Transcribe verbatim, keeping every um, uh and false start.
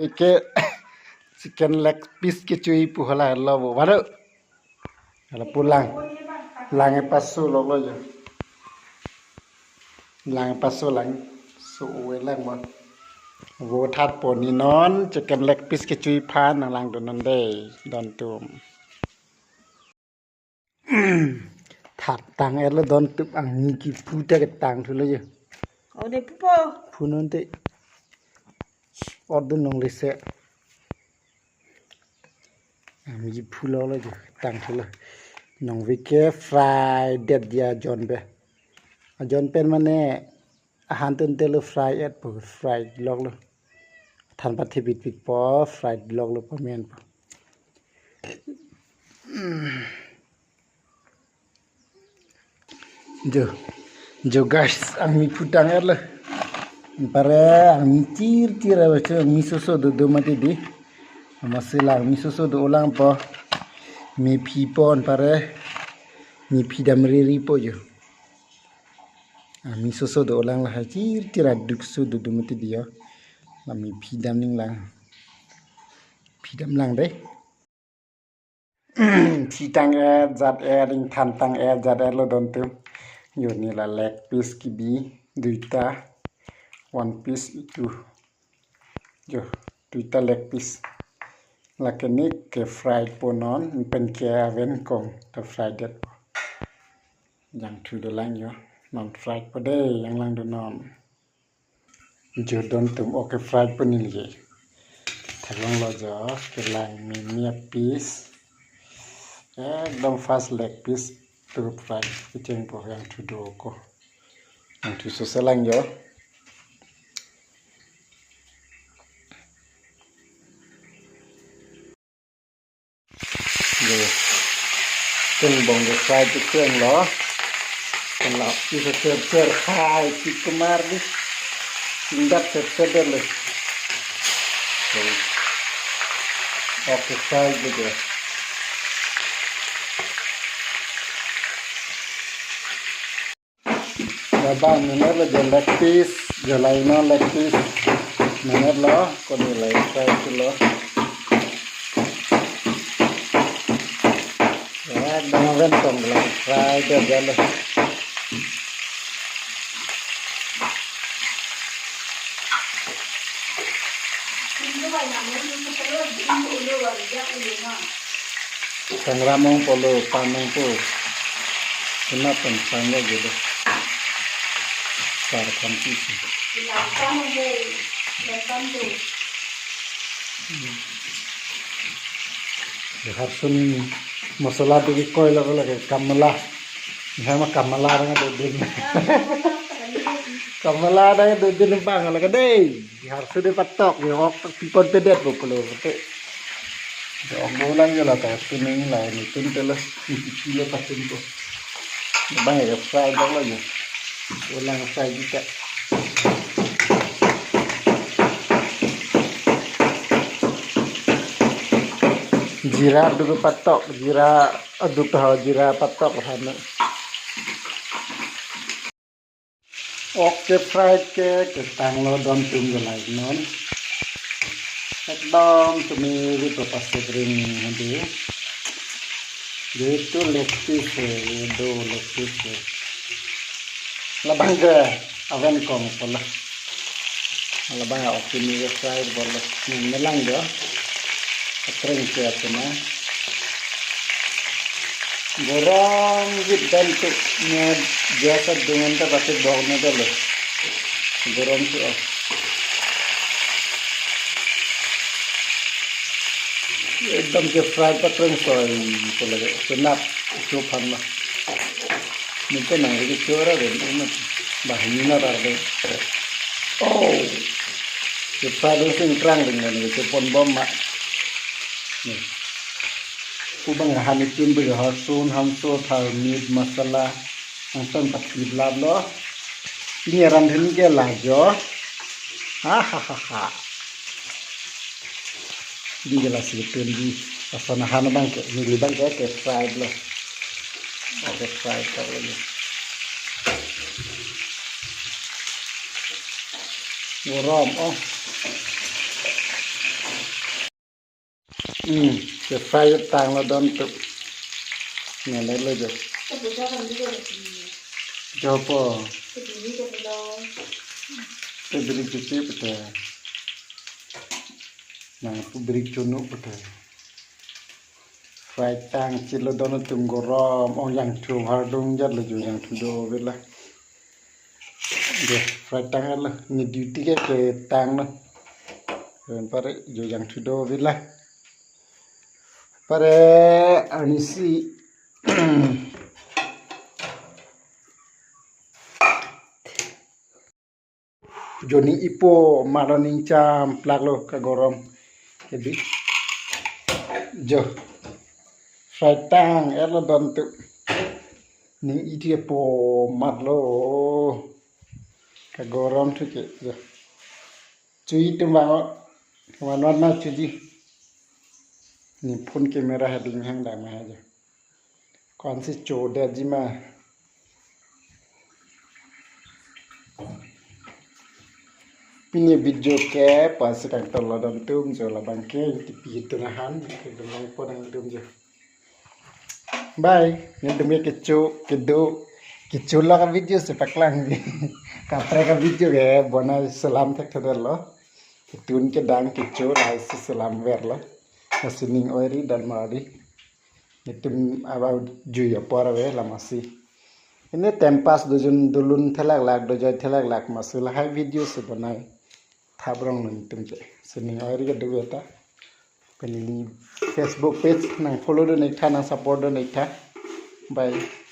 Ike chicken leg piece kechui pu hala lo bo. Baru. Hala pulang. Lang e pasu lo lo jo. Lang e pasu lang. Su uwe lang bo. Bo that pon ni non chicken leg piece kechui aphan nanglang dun non dei. Don tum. That tang-et lo don tum, angni kephu ta ketang thulo jo. O de pupo. Phu non te. Ot dun longle se. Angni kephu lo lo jo. Tang thulo. Nong vike fry det dia jon pe. Ajon pen mane ahan tun te lo fry et po, fry lok lo. Than pathi bit bit po, fry lok lo po men po. Jo, jo guys, angni phu tang-et lo. Pare angni tir tir ave chu, angni soso do do mati di. Amatsi la angni soso do olang po. Mephi pon pare. Mephi dam riri po jo. Angni soso do olang lahai tir tir aduk su do do mati di jo. La mephi dam ning lang. Phi dam lang dei. Phi tang-et jat-et, ingthan tang-et jat-et lo don tum. Jo ne la leg piece kebi duita, one piece itu. Jo, duita leg piece. Lake ne ke fry po non, pen ke aven kong ta fry det po. Jangthu dolang jo, non fry po dei, janglang dun non. Jo don tum, okay, fry po neli. Theklong lo jo, kelang mimi a piece. Ekdom first leg piece tu fry kecheng po, jangthu do ko. Jangthu soso lang jo. Lo. Keng bong ke fry tu keng lo. Keng lo. Iso cer cer khai si kumar di. Singkat cer cer deh lo. Lo. Okay, fry gitu. Labang mener lo jo leg piece, jo laino leg piece. Mener lo, koni lai fry tu lo. Ya, dang aven tong lo, fry dia jalo. Sangram ong polo, pan ong po. Kena pen sang lo gitu. Sar kan pisi. Harsun masala dikit koi lo lagi kamala. Sama kamala dengan dodin. Kamala dengan dodin bang lagi deh. Harsu de patok, ya ok pipon pedet bo pulo. Te. Ya ok bolang ya la ta tuning la ini tun teles. Ini kilo pasin ko. Bang ya fry dong lagi. Ulang fry kita. Jira dulu patok, jira aduk tahu jira patok sana. Okay, fried ke ketang lo don tum gelai non. Ekdom tumi ri to pasuk ring hadi. Itu leg piece he, do leg piece he. Labang ke aven kong pala. Labang okay ni fried bolo. Ni melang do. Kering siya ito na. Gorong git dan tu niya biasa dengan ta pasti bawang na dolo. Gorong tu ah. Ekdom ke fry pa kering soy ko lagi. Senap chup han ma. Minta nang lagi chora deh, ini bah ini na tar deh. Oh, ke fry dong sing krang ding na ni, ke pon bom ma. Ni. Kubang han itin bagi hasun, hamso, thal, meat, masala, angton tak pidlap lo. Ini ran hin ke lajo. Ha ha ha ha. Di jelas gitu di. Asal nahan bang ke, nili bang ke, ke fried lo. Oke, fried kalau ni. Gorong, oh. Hmm, ke fry tanglo don tu. Nele lo jo. Jopo. Te biri cuci pete. Nang pu biri cunu pete. Fry tang chilo don tu gorom, ong jangthu hardung jat lo jo jangthu do vela. De, fry tang lo, ne duty ke ke tanglo. Ren pare jo jangthu do vela. Pare anisi. Jo ning ipo maro ning cham plak lo kagorom. Jadi. Jo. Fry tang er lo don tu. Ning iti po mat lo. Kagorom tu ke. Jo. Chuji tum bang. Kawan wan na chuji. Ni phone camera ha ding hang dam ha jo. Kon si choda ji ma. Pini video ke pasi kang tolo don tum jo labang ke tipi itu nahan ke dong po dang tum jo. Bye. Ne dum ke kecho kedo kecho lo ka video si paklang ji. Kaprek ka video ke bonai selam thek thedel lo. Ketun kedang kecho lahai si selam ver lo. Nasi ning oiri dan mari. Netum abang jui apor ave lamasi. Ini tempas dujun dulun thelaklak dujoi thelaklak masi lahai video si bonai. Thabrong netum che. Sining oiri kedo beta. Pini Facebook page nang follow do nek tha nang support do nek tha. Bye.